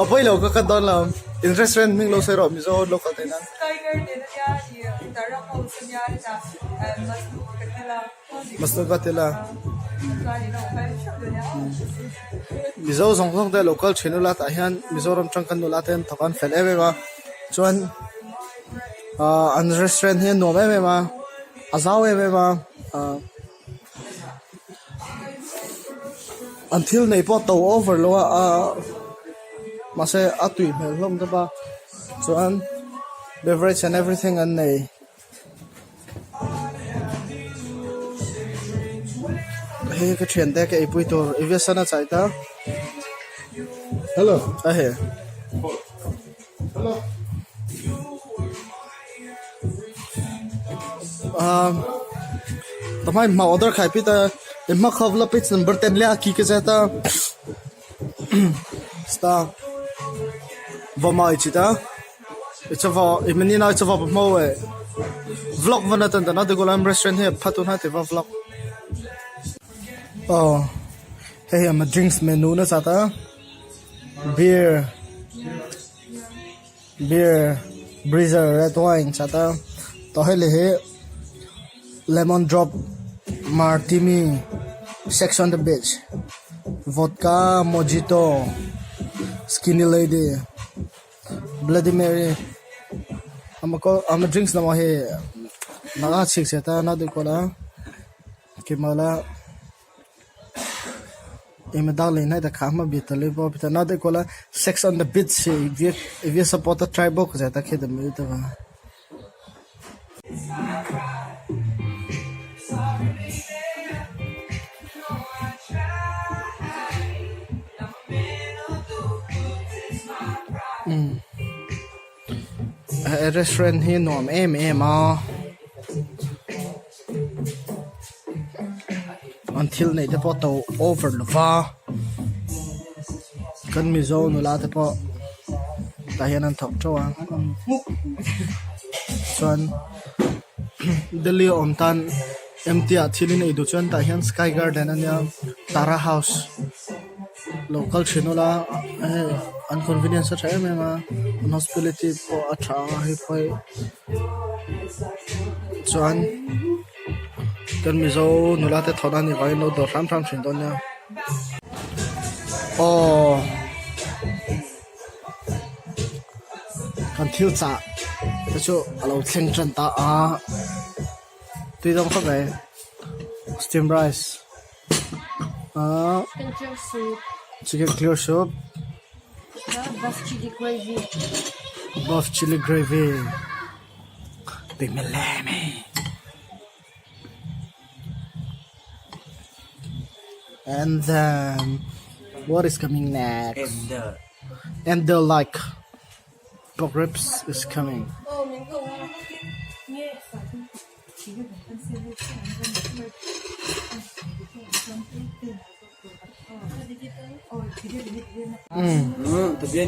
A pawi lo ka cut dawn lo. In restaurant hming lo sawi rawh Mizo local te nan. Masnuka tila. Mizo zawng zawng te local thin ula tah hian Mizoram tangkan nula te an thawk a an fel em em a chuan ah an restaurant hi a nuam em em a a zau em em a ah an thil neih pawh a to over lo a ah mahse a tui hmel hlawm deuh a chuan beverage and everything an nei. Hei ka thian te ka eipui tur i viasan a chai ta Hello a he Hello ah tamai hma order khai pi ta hma khaw la page number 10 le a ki ka zeta sta vamai chita I mani na chawa pa hmo e vlog vana tan tan a golam restaurant he phatu na te va vlog oh hei hi ama drinks menu na chata beer beer breezer red wine chata to hei hi lemon drop martini sex on the beach vodka mojito skinny lady. Bloody Mary ama ko ama drinks lama hi naga chik se ta na du ko la kimala ema dak le nai da kha ma bi ta le bo ta na de ko la sex on the beach if you support the tribe ko ta khe da mi ta ba. He restaurant hi nuam em em a an thil neih te pawh a to over lo va kan mizo nula te pawh tah hian an thawk teuh a chuan Delhi a awm tan empty ah thil in ei duh chuan tah hian sky garden a nia tara house lo kal thin ula hei an convenience a tha em em a an hospitality pawh a tha a hei pawh hi chuan kan mizo nula te thawhna a nih vangin lo dawr hram hram thin dawn nia aw kan thil chah te chu a lo thleng tan ta a tui dawng khawp mai steam rice ahh chicken clear soup buff chilli gravy tui hmel hle mai. And then what is coming next? And the And the like pork ribs is coming.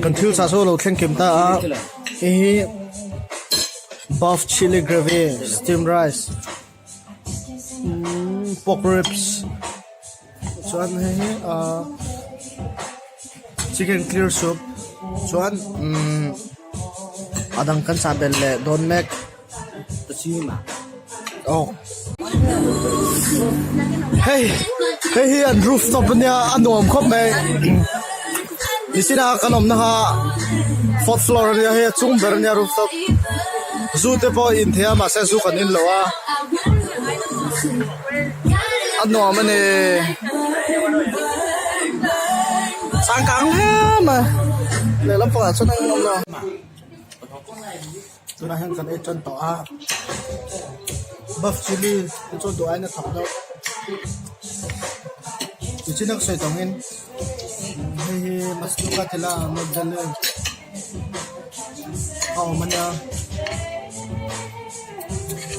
Kan thil sa saw lo thleng kim ta a hei hi buff chilli gravy steam rice pork ribs chuan hei hi ahh chicken clear soup chuan umm a dang kan sah belh leh dawn mek aw hei hei hi an rooftop ania a nuam khawp mai nichin a kan awmna kha fourth floor ania hei a chung ber ania rooftop zu te pawh a in thei a mahse zu kan in lo a a nuam a ni changkang hle mai lehlam pangah chuan a awm lo. Tunah hian kan ei tan tawh a buff chilli te chu duh aiin a thawk deuh nichin a ka sawi tawngin hei hi masluka tila north delhi a awm a nia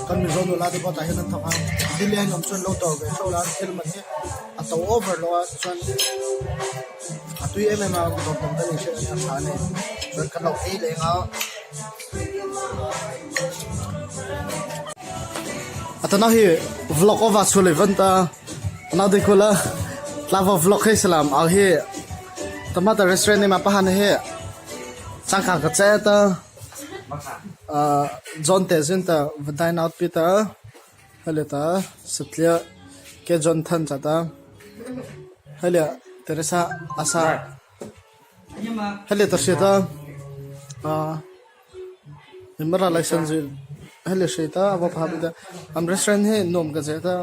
kan mizo nula te pawh tah hian an thawk a delhi a in awm chuan lo dawr ve theuh la thil man hi a to over lo a tichuan a tui em em a dawr dang te ni hriat a tha a ni chuan kan lo ei leng a. Atana hi vlog ova chhul event a na dekula tlava vlog hei salam au hi tomato restaurant ema pahan he. Changkang ka che ta John te zin ta va dine out pi ta hali ta satliah ke John than cha ta hali Teresa asa hali ta hria ta Mara license hali hria ta ava pha pi ta am restaurant hi nuam ka che ta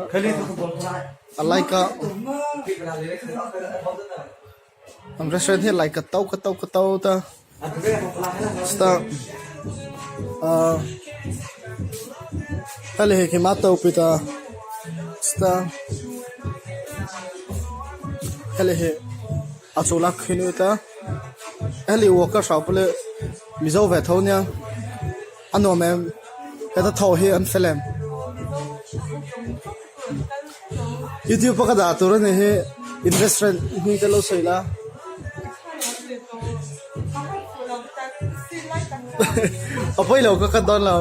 a like a An restaurant hi lai ka to ka to ka to ta chutah ahh heli hi khi ma to pi ta chutah heli hi a chu la khi ni ta heli worker hra pawh mizo ve tho nia a nuam em heta thaw hi an fel em. YouTube a ka dah tur a ni hi in restaurant hming te lo sawi la. A pawi lo ka cut dawn lo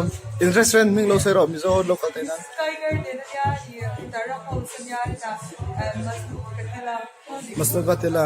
in restaurant hming lo sawi rawh Mizo local te nan. Masnu ka ti la.